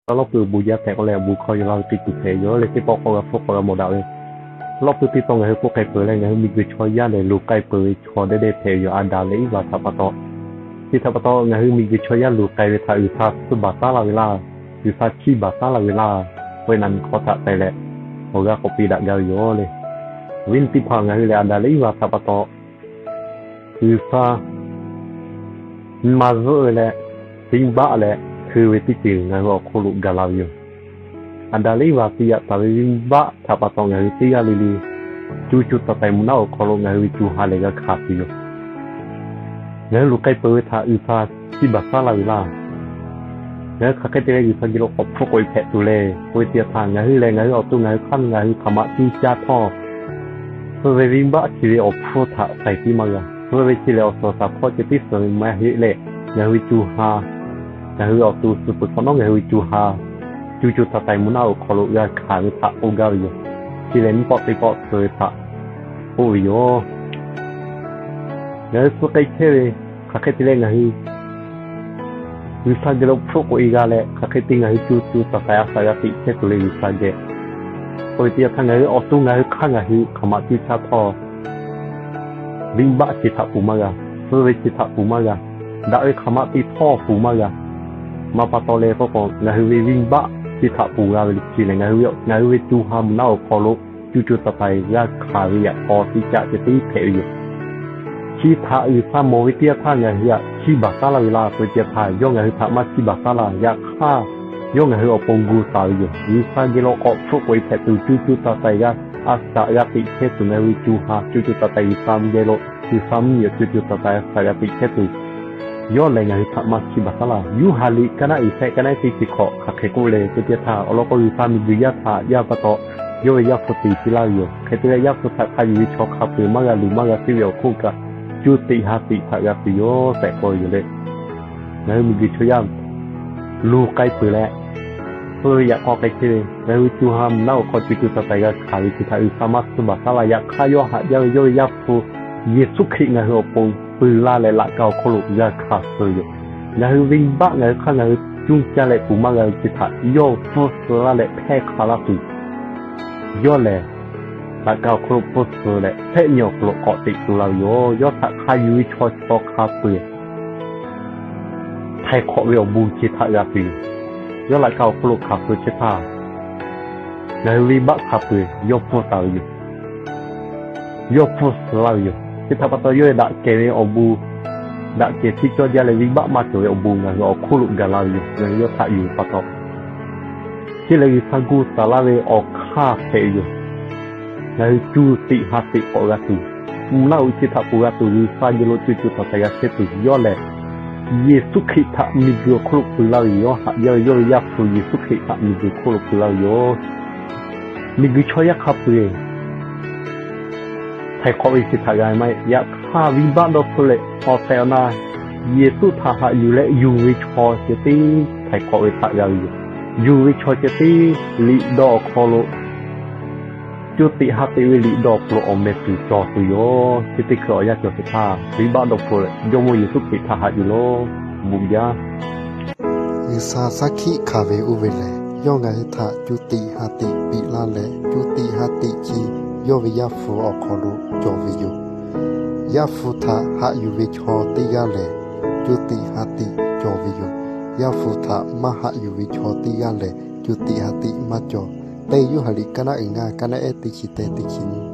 Awˬ lawˉ pui awˬ bon jaˇ tehꞈ k'oˆ leh awˬ bon hkawˇ yaw laˇ ve teˇ ceuˬ hpehꞈ ve yoˬ. Leh teˇ pawˆ k'awꞈ g'a hpfuhˆ k'awꞈ g'a mawˬ daꞈ ve, awˬ lawˉ pui teˇ tawn ngaˬ hui k'oˆ k'ai peuˬ leh ngaˬ hui miˬguiˬ chaw yaˇ lehˬ, luˬ k'ai peuˬ ve chaw dehˇ dehˇ hpehꞈ ve yoˬ. Aˍdanˍ leh Iˉvaˬ htaꞈ pa taw, chi htaꞈ pa taw ngaˬ hui miˬguiˬ chaw yaˇ luˬ k'ai ve htaꞈ G'uiˬsha suh baˬ taˉ laˇ ve laˇ, G'uiˬsha chiˇ baˬ taˉ laˇ ve laˇ, k'oˆ ve na nyi hk'aw htaꞈ k'ai leh, awˬ g'aˇ k'awꞈ piˇ daꞈ gaˇ ve yoˬ le. Awˬ viˉ nyi teˇ hpaˍ, ngaˬ hui lehˬ Aˍdanˍ leh Iˉvaˬ htaꞈ pa taw, G'uiˬsha nyi ma zuhˆ ve leh, venˇbaˆ leh, hui ve teˇ ceuˬ ngaˬ hui awˬ hk'oˆ lo gaˬ la ve yoˬ. Aˍdanˍ leh Iˉvaˬ te yaꞈ taˍ ve venˇbaˆ htaꞈ pa taw ngaˬ hui teˇ g'aˇ le le, co co taiˍ taiˍ mvuhˇ naˆ awˬ hk'aw lo ngaˬ hui ve co ha lehˬ g'a hkanˍ tuˬ yoˬ. Ngaˬ hui luˬ k'ai peuˬ ve htaꞈ G'uiˬsha chiˇ baˬ taˉ laˇ ve laˇ. Ngaˬ hui hk'aˬ hk'e te leh G'uiˬsha geh lo k'awꞈ hpfuhˆ k'oꞈ e hpehꞈ tuˬ le k'oˆ ve teˇ yanˇ htaˇ, ngaˬ hui lehˬ ngaˬ hui awˬ to ngaˬ hui hk'aˇ ngaˬ hui hk'aˬ ma cuˇ caˇ htawˇ, suh ve venˇbaˆ chi ve awˬ hpfuhˇ htaꞈ taiˍ piˇ maˇ g'a. Suh ve chi lehˬ awˬ suhˍ taˍ hpawˇ ceh tiˉ suh ve maˇ heˆ leh, ngaˬ hui ve co ha, ngaˬ hui awˬ to suh peuˬ hk'awꞈ nawˉ ngaˬ hui ve co ha, co co taiˍ taiˍ mvuhˇ naˆ awˬ hk'aw lo g'a hkanˍ ve htaꞈ k'oˆ gaˇ ve yoˬ. Chi lehˬ nyiˇ pawˆ teˇ pawˆ suh ve htaꞈ k'oˆ ve yoˬ. Ngaˬ hui suh k'ai chehˇ ve, hk'aˬ hk'e te leh ngaˬ hui G'uiˬsha geh lo hpfuhˆ k'oꞈ e g'a leh, hk'aˬ hk'e te ngaˬ hui co co taiˍ taiˍ a shaꞈ g'a teꞈ chehˇ tuˬ le G'uiˬsha geh. K'oˆ ve teˇ yanˇ htaˇ ngaˬ hui awˬ to ngaˬ hui hk'aˇ ngaˬ hui hk'aˬ ma cuˇ caˇ htawˇ, venˇbaˆ chi htaꞈ ponˬ maˇ g'a, suh ve chi htaꞈ ponˬ maˇ g'a, daꞈ ve hk'aˬ ma te htawˇ ponˬ maˇ g'a. Maˇ pa taw leh k'oˆ k'o, ngaˬ hui ve venˇbaˆ chi htaꞈ ponˬ g'a ve le chi lehˬ, ngaˬ hui ve co ha mvuhˇ naˆ awˬ hk'aw lo co co taiˍ taiˍ g'a hkanˍ ve yaꞈ k'aw teˇ caˆ ceh tiˉ hpehꞈ ve yoˬ. Chi htaꞈ G'uiˬsha mawˬ ve teˇ yanˇ htaˇ ngaˬ hui htaꞈ chiˇ baˬ taˉ laˇ ve laˇ k'oˆ ve teˇ yanˇ htaˇ, yawˇ ngaˬ hui htaꞈ maˇ chiˇ baˬ taˉ laˇ. Yaꞈ hk'aˇ, yawˇ ngaˬ hui awˬ pon gu taˍ ve yoˬ. G'uiˬsha geh lo k'awꞈ hpfuhˆ k'oꞈ e hpehꞈ tuˬ co co taiˍ taiˍ g'a, a shaꞈ g'a teꞈ chehˇ tuˬ ngaˬ hui ve co ha co co taiˍ taiˍ G'uiˬsha geh lo, G'uiˬsha mvuhˇ miˬ awˬ co co taiˍ taiˍ a shaꞈ g'a teꞈ chehˇ tuˬ, yawˇ lehˬ ngaˬ hui htaꞈ maˇ chiˇ baˬ taˉ laˇ. Yoˇhanˬ liꞈ kaˇ naˆ uiˍ shehˆ kaˇ naˆ teˇ chi hkawꞈ hk'aˬ hk'e k'oˆ le k'oˆ ve teˇ yanˇ htaˇ, awˬ lawn k'o G'uiˬsha miˬguiˬ yaˇ htaꞈ yaˇ pa taw, yawˇ ve Yaˇ hpu te piˇ laˇ ve yoˬ. Hk'e te leh Yaˇ hpu htaꞈ hk'a yuˬ ve chaw hk'a peu-eˬ maˇ g'a luˬ maˇ g'a teˇ ve awˬ hk'oˆ kaꞈ, co tiꞈ ha tiꞈ htaꞈ g'a tuˬ yoˬ tehꞈ k'oˆ ve yoˬ le. Ngaˬ hui miˬguiˬ chaw yaˇ luˬ k'ai peuˬ leh, suh ve yaꞈ k'aw k'ai chehˇ ve, ngaˬ hui co ha mvuhˇ naˆ awˬ hk'aw co co taiˍ taiˍ g'a hkanˍ ve chi htaꞈ G'uiˬsha maˇ suh baˬ taˉ laˇ. Yaꞈ hk'aˇ yawˇ haꞈ jaˇ ve yawˇ ve Yaˇ hpu Yeˍsuˆ Hkriꞈ ngaˬ hui awˬ pon pui laˇ leh laꞈ ka awˬ hk'oˆ lo g'a hkanˍ suh ve yoˬ. Ngaˬ hui venˇbaˆ ngaˬ hui hk'aˇ ngaˬ hui cuˇ caˇ leh ponˬ maˇ g'a ve chi htaꞈ yawˇ pfuhˇ suh laˇ leh hpehˇ hk'a laˇ tuˬ, yawˇ lehˬ laꞈ ka awˬ hk'oˆ lo pfuhˇ suh leh sehˆ nyi awˬ hk'aw lo k'awꞈ teꞈ tu la ve yoˬ. Yawˇ htaꞈ hk'a yuˬ ve chaw chaw hk'a peu-eˬ htaiˍ hk'awꞈ ve awˬ bon chi htaꞈ g'a tuˬ yoˬ. Yawˇ laꞈ ka awˬ hk'oˆ lo hkanˍ suh chehˇ htaˇ, ngaˬ hui venˇbaˆ hk'a peu-eˬ yawˇ pfuhˇ taˍ ve yoˬ. Yawˇ pfuhˇ suh laˇ ve yoˬ. Chi htaꞈ pa taw yawˇ ve daꞈ kehˬ ve awˬ bon, daꞈ kehˬ teˇ cawˇ jaˇ leh venˇbaˆ maˇ cawˬ ve awˬ bon ngaˬ hui awˬ hk'oˆ lo gaˬ la ve yoˬ. Ngaˬ hui yawˇ htaꞈ yuˬ ve pa taw, chi lehˬ G'uiˬsha gu taˍ laˇ ve awˬ hk'aˇ hpehꞈ ve yoˬ. Ngaˬ hui co tiꞈ ha tiꞈ k'awꞈ g'a tuˬ, mvuhˇ naˆ uiˍ chi htaꞈ ponˬ g'a tuˬ, G'uiˬsha geh lo co co taiˍ taiˍ g'a chehˇ tuˬ yawˇ lehˬ, Yeˍsuˆ Hkriꞈ htaꞈ miˬguiˬ awˬ hk'oˆ lo pui laˇ ve yoˬ. Yawˇ haꞈ jaˇ ve yawˇ ve Yaˇ hpu Yeˍsuˆ Hkriꞈ htaꞈ miˬguiˬ hk'oˆ lo pui laˇ ve yoˬ. Miˬguiˬ chaw yaˇ hk'a peu-eˬ htaiˍ hk'awꞈ ve chi htaꞈ g'a ve maˇ heˆ. Yaꞈ hk'aˇ venˇbaˆ dawˇ hpfuhˇ leh awˬ tehˬ awˬ na Yeˍsuˆ htaꞈ haꞈ yuˬ leh yuˬ ve chaw ceh tiˉ htaiˍ hk'awꞈ ve htaꞈ g'a ve yoˬ. Yuˬ ve chaw ceh tiˉ liꞈ dawˇ awˬ hk'aw lo co tiꞈ ha tiꞈ ve liꞈ dawˇ awˬ hk'aw lo awˬ meh tuˬ cawˬ tuˬ yoˬ. Chi teˇ hkui awˬ yanˇ cawˬ sheˍ htaˇ, venˇbaˆ dawˇ hpfuhˇ leh Jawˇmawˇ Yeˍsuˆ Hkriꞈ htaꞈ haꞈ yuˬ lo, bon jaˇ. G'uiˬsha shaˉ hkiˆ hkanˍ ve oˇ ve lehˬ, yawˇ ngaˬ hui htaꞈ co tiꞈ ha tiꞈ piˇ laˇ leh, co tiꞈ ha tiꞈ chi yawˇ ve Yaˇ hpu awˬ hk'aw lo cawˬ ve yoˬ. Yaˇ hpu htaꞈ haꞈ yuˬ ve chaw teˇ g'aˇ lehˬ, co tiꞈ ha tiꞈ cawˬ ve yoˬ. Yaˇ hpu htaꞈ maˇ haꞈ yuˬ ve chaw teˇ g'aˇ lehˬ, co tiꞈ ha tiꞈ maˇ cawˬ. Teˇ Yoˇhanˬ liꞈ kaˇ naˆ uiˍ ngaˇ kaˇ naˆ ehˉ teˇ chi teˇ teˇ chi nyiˇ